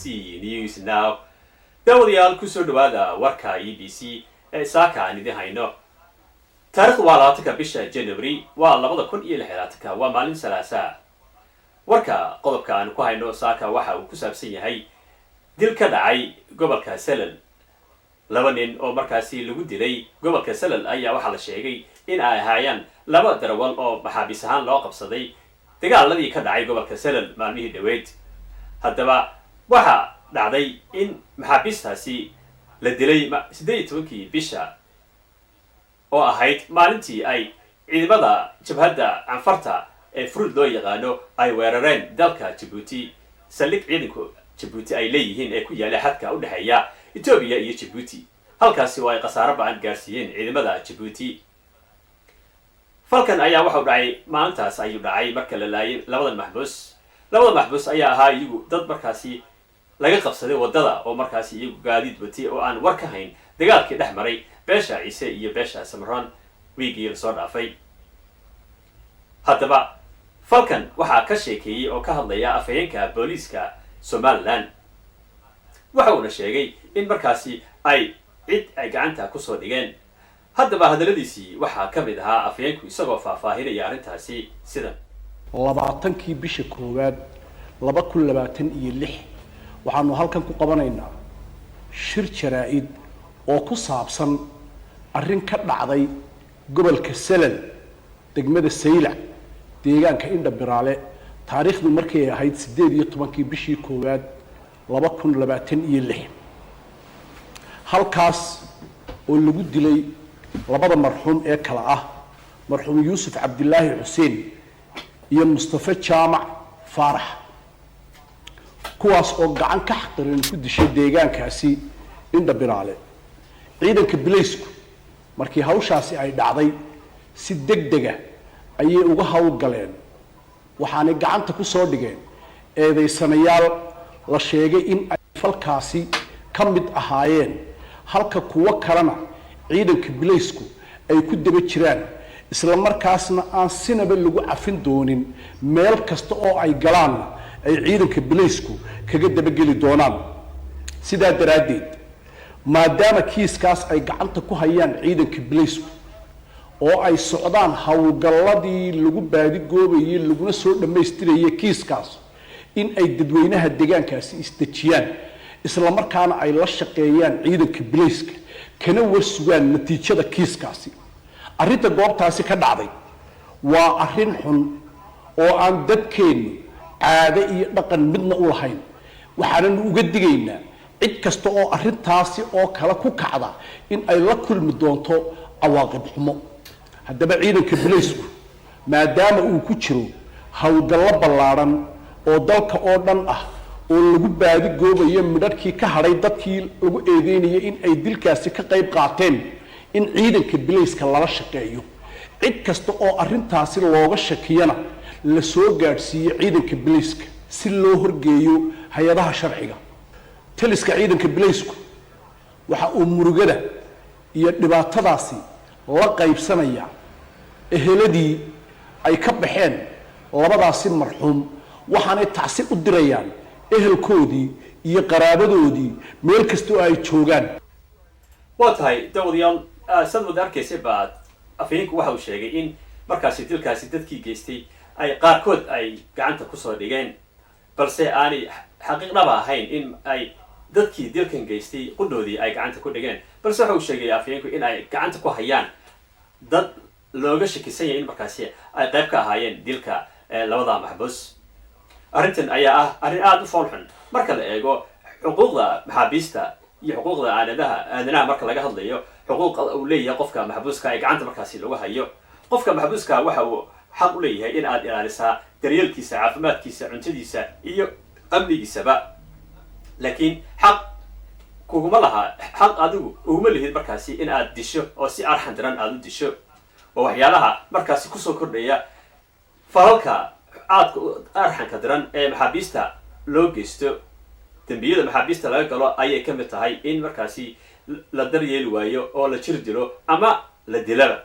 C News Now. Daawadayaal, kusoo dhawaada warka EBC ee saaka aan idin hayno. Taarikhdu waa 20-ka bisha January, waa 2026-ka, waa maalin Salaasa. Warka qodobka aan ku hayno saaka waxa uu ku saabsan yahay dil ka dhacay gobolka Salal. Laba nin oo markaasi lagu dilay gobolka Salal ayaa waxaa la sheegay in ay ahaayeen laba darawal oo maxaabiis ahaan loo qabsaday dagaaladii ka dhacay gobolka Salal maalmihii dhoweyd. Haddaba waxaa dhacday in maxaabiistaasi la dilay 18-kii bisha, oo ahayd maalintii ay ciidamada jabhadda Canfarta ee Fruud loo yaqaano ay weerareen dalka Jabuuti, saldhig ciidanku Jabuuti ay leeyihiin ee ku yaalla xadka u dhexeeya Etoobiya iyo Jabuuti, halkaasi oo ay khasaaro bacan gaarsiiyeen ciidamada Jabuuti. Falkan ayaa waxau dhacay maalintaas ayuu dhacay marka la laayay labadan maxbuus. Labada maxbuus ayaa ahaa iyagu dad markaasi laga qabsaday waddada, oo markaasi iyagu gaadiid watay oo aan war ka hayn dagaalkii dhex maray beesha Ciise iyo beesha Samroon wiigii lasoo dhaafay. Haddaba falkan waxaa ka sheekeeyey oo ka hadlaya afhayeenka booliiska Somaliland. Waxa uuna sheegay in markaasi ay cid ay gacanta kusoo dhigeen. Haddaba hadalladiisii waxaa ka mid ahaa afhayeenku isagoo faahfaahinaya arrintaasi sidan: 20-kii bisha koowaad 2026 waxaanu halkan ku qabanaynaa shir jaraa-id oo ku saabsan arrin ka dhacday gobolka Salal, degmada Saylac, deegaanka Indha Biraale, taariikhdu markay ahayd 18-kii bishii koowaad 2026, halkaas oo lagu dilay labada marxuum ee kale ah marxuum Yuusuf Cabdilaahi Xuseen iyo Mustafe Jaamac Faarax, kuwaas oo gacan ka xaqdaran ku dishay deegaankaasi Indha Biraale. Ciidanka bilaysku markii hawshaasi ay dhacday si deg dega ayay uga howlgaleen, waxaanay gacanta ku soo dhigeen eedaysanayaal la sheegay in ay falkaasi ka mid ahaayeen, halka kuwo kalena ciidanka bilaysku ay ku daba jiraan, isla markaasna aan sinaba lagu cafin doonin, meel kasta oo ay galaanna ay ciidanka bilaysku kaga dabageli doonaan. Sidaa daraaddeed, maadaama kiiskaas ay gacanta ku hayaan ciidanka bilaysku oo ay socdaan howlgalladii lagu baadigoobayay laguna soo dhammaystirayay kiiskaas, in ay dadweynaha deegaankaasi isdejiyaan, isla markaana ay la shaqeeyaan ciidanka bilayska, kana warsugaan natiijada kiiskaasi. Arrinta goobtaasi ka dhacday waa arrin xun oo aan dadkeennu caado iyo dhaqan midna u lahayn, waxaananu uga digaynaa cid kasta oo arrintaasi oo kale ku kacda in ay la kulmi doonto cawaaqib xumo. Haddaba ciidanka bilaysku, maadaama uu ku jiro howlgallo ballaadhan oo dalka oo dhan ah oo lagu baadigoobayo midhadhkii ka hadhay dadkii lagu eedeynayay in ay dilkaasi ka qayb qaateen, in ciidanka bilayska lala shaqeeyo, cid kasta oo arrintaasi looga shakiyana la soo gaadhsiiyo ciidanka bilayska si loo horgeeyo hay-adaha sharciga. Taliska ciidanka bilaysku waxa uu murugada iyo dhibaatadaasi la qaybsanaya eheladii ay ka baxeen labadaasi marxuum, waxaanay tacsi u dirayaan ehelkoodii iyo qaraabadoodii meel kasta oo ay joogaan. Waa tahay, daawadayaal, saad wada arkaysa baa afhayeenku waxa uu sheegay in markaasi dilkaasi dadkii geystay ay qaarkood ay gacanta kusoo dhigeen, balse aanay xaqiiq dhaba ahayn in ay dadkii dilkan geystay qudhoodii ay gacanta ku dhigeen. Balse waxa uu sheegay afhayeenku in ay gacanta ku hayaan dad looga shakisan yahay in markaasi ay qayb ka ahaayeen dilka labada maxbuus. Arrintan ayaa ah arrin aada u fool xun marka la eego xuquuqda maxaabiista iyo xuquuqda aadanaha. Marka laga hadlayo xuquuqa uu leeyahay qofka maxbuuska ee gacanta markaasi lagu hayo, qofka maxbuuska waxa uu xaq u leeyahay in aad ilaalisaa daryeelkiisa, caafimaadkiisa, cuntadiisa iyo amnigiisaba. Laakiin xaq kuguma laha, xaq adigu uguma lihid markaasi in aad disho oo si arxan daran aada u disho. Waa waxyaalaha markaasi kusoo kordhaya falalka aadka arxanka daran ee maxaabiista loo geysto. Dembiyada maxaabiista laga galo ayay ka mid tahay in markaasi la daryeeli waayo oo la jir dilo ama la dilaba.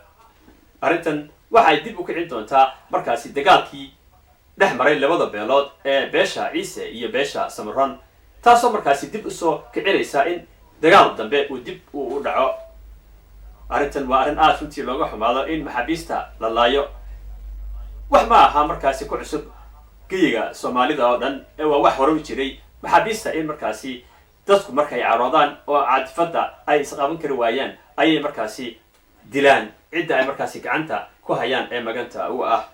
Arrintan waxay dib u kicin doontaa markaasi dagaalkii dhex maray labada beelood ee beesha Ciise iyo beesha Samaron. Taasoo markaasi dib usoo kicinaysa in dagaal dambe uu dib uu u dhaco. Arrintan waa arrin aada runtii looga xumaado in maxaabiista la laayo. Wax ma aha markaasi ku cusub geyiga Soomaalida oo dhan ee waa wax hore u jiray maxaabiista in markaasi dadku markay caroodaan oo caatifadda ay isqaban kari waayaan ayay markaasi dilaan cidda ay markaasi gacanta ku hayaan ee maganta u ah.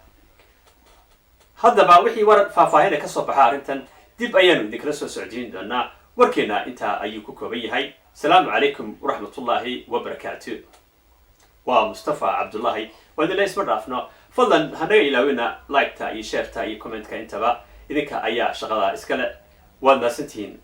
Haddaba wixii war faahfaahina ka soo baxa arrintan dib ayaanu idinkala soo socdiin doonaa. Warkeena intaa ayuu ku kooban yahay. Asalaamu calaykum waraxmatullaahi wabarakaatu. Waa Mustafa Cabdullahi, waa idinla isma dhaafno. Fadlan hanaga ilaawina like-ta iyo share-ta iyo comment-ka, intaba idinka ayaa shaqada iskale. Waad mahadsantihiin.